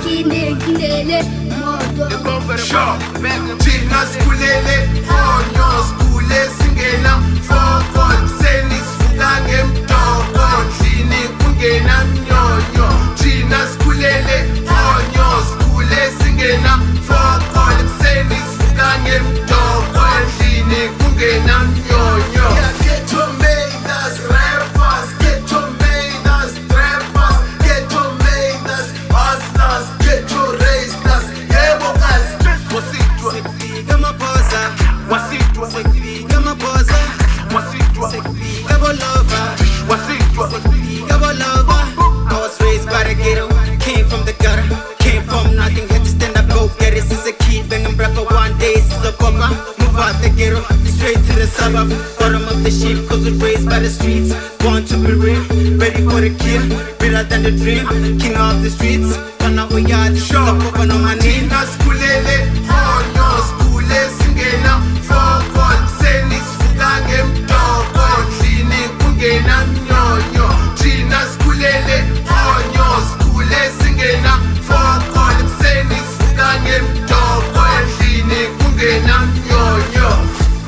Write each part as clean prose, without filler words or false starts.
Kinekilele moto. Sure. Thina sikhulele khonyo, sikhule singena foko, kuseni sivuka ngemtoko, ndlini kungena mnyonyo. Thina sikhulele khonyo, sikhule singena foko, kuseni sivuka ngemtoko, ndlini kungena mnyonyo. Ghetto made us rappers, ghetto made us trappers, ghetto made us hustlers, ghetto raised us. Yebo guys, wasitwa, Sekufika amaphosa, wasitwa, sekufika amaphosa, wasitwa, sekufika bolova, wasitwa. Sekufika bolova. I was raised by the ghetto, came from the gutter, came from nothing, had to stand up, go get it. Since a kid, banging rapper one day, since a copper, move out the ghetto, straight to the suburb, bottom of the ship, 'cause was raised by the streets. Born to be real, ready for the kill, realer than the dream, king of the streets. Kana uyazi, Sure. sure. On my name. Thina sikhulele khonyo, sikhule singena foko, kuseni sivuka ngemtoko, ndlini kungena mnyonyo. Thina sikhulele khonyo, sikhule singena foko, kuseni sivuka ngemtoko, ndlini kungena mnyonyo.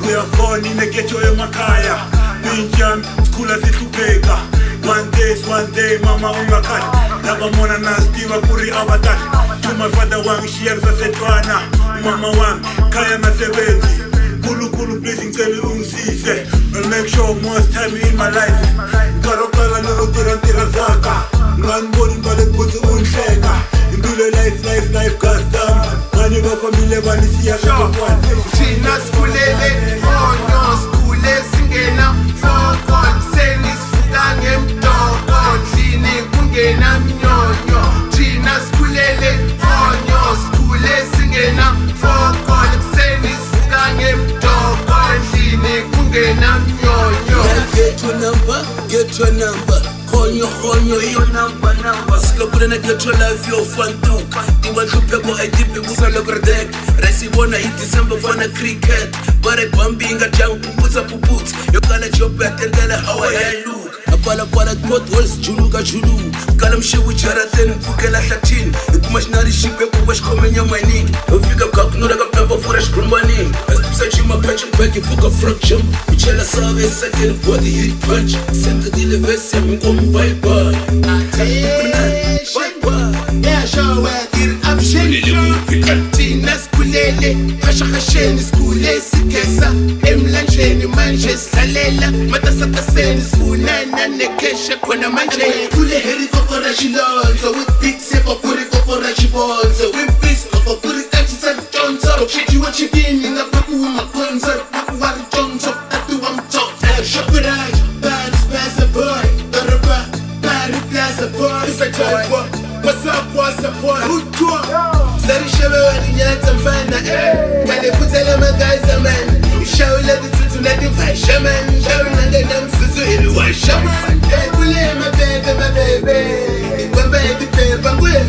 Uyakhona ineketho emakhaya pintyami, sikhula sihlupheka. One day is one day, mama ungakhali labamona nasitiva ku ri a va tali. To my father wangishiya ngisasetwana, umama wami khaya ngasebenzi. Nkulunkulu, please, ngicela ungisize. I'll make sure most time in my life nkarhi wo kala ni ku tirha ntirha zaka nganiboni ngibale kutsi ungihleka impilo life life life custom vani va fambile va ni siya kokwana. Thina sikhulele khonyo, sikhule singena foko, kuseni sivuka ngemtoko, ndlini kungena mnyonyo. Thina sikhulele khonyo, sikhule singena foko, kuseni sivuka ngemtoko, ndlini kungena mnyonyo. Get your number, get your number. Khonyo khonyo iyo number number. Silokule get your life yo fantuka. Tiwa nhlupheko a tipi kusala ku ri dek. Resi vona hi December fana cricket. Va ri bambi nga dyangu puputsa puputsa. Yo kala job ya tendela how I look. Apala pala potholes juluka juluka. Kala mshewu jarateni pfukela hlathini. Hi kuma xinari xipepu va xikhome nyamanini. Ho fika kakunura ka pemba fura xigrumbanini. Asipisa chima punching bag hi pfuka frog jump. Ku chela save second body hit punch. Senta dile verse ya minkomu bye bye. Bye bye. Thina sikhulele hashahasheni, sikhule sigeza emlanjeni, manje sihlalela matasataseni, sifunana nekheshe khona manje. Kule heri koko ra xilondzo with big seko kuri koko ra xivondzo with peace koko kuri tanchisa dyondzo xijiwa chikini nga pakuwa makhondzo pakuwa rijondzo tatiwa mtsotso Shoprite Paris Plaza boy doroba Paris Plaza boy. It's a boy. What's up, what's up, boy? Utwa Sarishebe walinyatsa mfana, eh. Kale kutsela magaza man. Ishawula titsutsu na tivasha man. Shawula ngena mzuzu iri washa man. Eh, kule mabebe mabebe. Ikwamba etipepa ngwe.